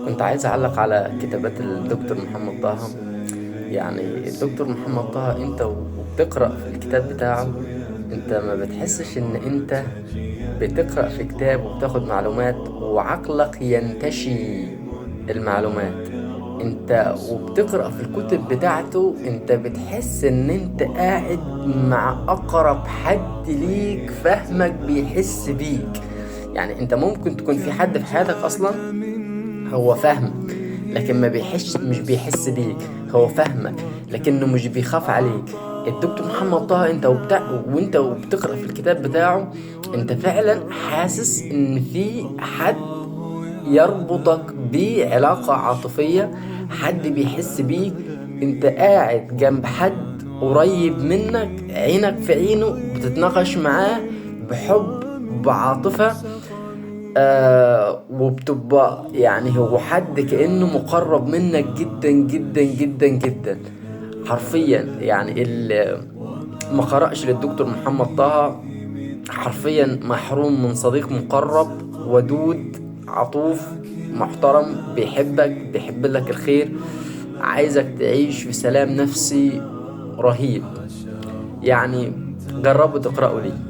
كنت عايز أعلق على كتابات الدكتور محمد طه. يعني الدكتور محمد طه أنت وبتقرأ في الكتاب بتاعه، أنت ما بتحسش إن أنت بتقرأ في كتاب وبتاخد معلومات وعقلك ينتشي المعلومات. انت وبتقرأ في الكتب بتاعته انت بتحس ان انت قاعد مع اقرب حد ليك، فهمك، بيحس بيك. يعني انت ممكن تكون في حد في حياتك اصلا هو فاهمك لكن ما بيحش، مش بيحس بيك، هو فاهمك لكنه مش بيخاف عليك. الدكتور محمد طه انت وبتاع وانت وبتقرأ في الكتاب بتاعه انت فعلا حاسس ان في حد يربطك بعلاقة عاطفية، حد بيحس بيك، انت قاعد جنب حد قريب منك، عينك في عينه، بتتناقش معاه بحب، بعاطفة، وبتبقى يعني هو حد كأنه مقرب منك جدا جدا جدا جدا حرفيا. يعني اللي ما قرأش للدكتور محمد طه حرفيا محروم من صديق مقرب ودود عطوف محترم، بيحبك، بيحب لك الخير، عايزك تعيش في سلام نفسي رهيب. يعني جربوا تقرأوا ليه.